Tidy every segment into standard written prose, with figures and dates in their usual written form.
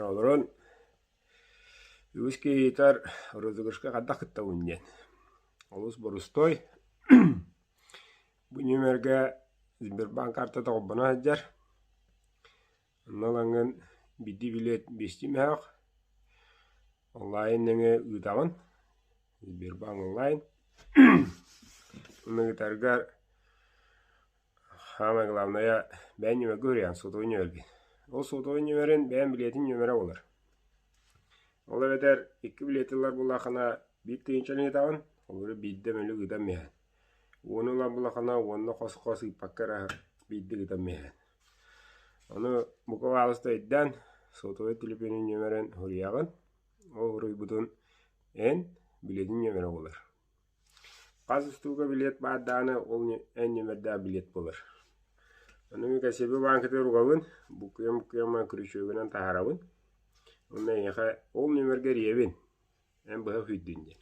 Олорон үгүс киһи ыйытар розыгрышка хайдах кыттабын диэн. Олус борустуой. Бу нүөмэргэ Сбербанк картата холбоно сылдьар. Онно ылаҥҥын биирдии билиэт биэстии мөһөөх. Онлайн нөҥүө ыытаҕын. Сбербанк онлайн. Онно ыытаргар Саамай главнайа бэйэҥ нүөмэргэ уруйаҕын, сотовай нүөмэргин. Ол сотовай нүөмэрин бэйэҥ билиэтин нүөмэрэ буолар. Ол эбэтэр икки билиэти ылар буоллаххына биир тыһыынчаны ыытаҕын, холобура биирдэ мөлүк ыытан биэрэҕин. Уону ылар буоллаххына уонна хос-хос ыыппакка эрэ биирдэ ыытан биэрэҕин. Ону бука баалыста өйдөөн сотовай төлөпүөнүн нүөмэрин суруйаҕын. Ол суруйбутун эн билиэтин нүөмэрэ буолар. Хас устууга билиэт баар даҕаны ол эн нүөмэрдээх билиэт буолар. Ону мин кассирбы бааҥкатыгар угабын, буккуйан-буккуйан күрүчүөгүнэн таһаарабын. Уонна эйиэхэ ол нүөмэргэ эрийэбин, эн быһа күүрдүн диэн.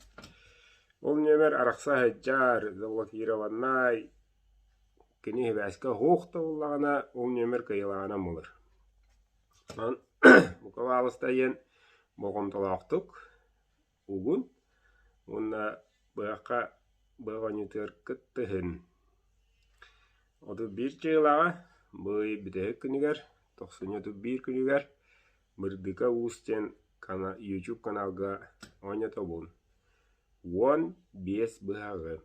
Ол нүөмэр арахса сылдьар, заблокированнай, кини сибээскэ суох да буоллаҕына, ол нүөмэр кыайыылааҕынан буолар. Онон бука баалыста диэн болҕомтолоохтук угун уонна быһахха быһах оонньуутугар кыттыһын. 31 чыылаҕа бу ый бүтэһик күнүгэр, тохсунньу 31 күнүгэр Мырдыка Уус диэн YouTube каналга оонньотобун. 15 быһаҕы.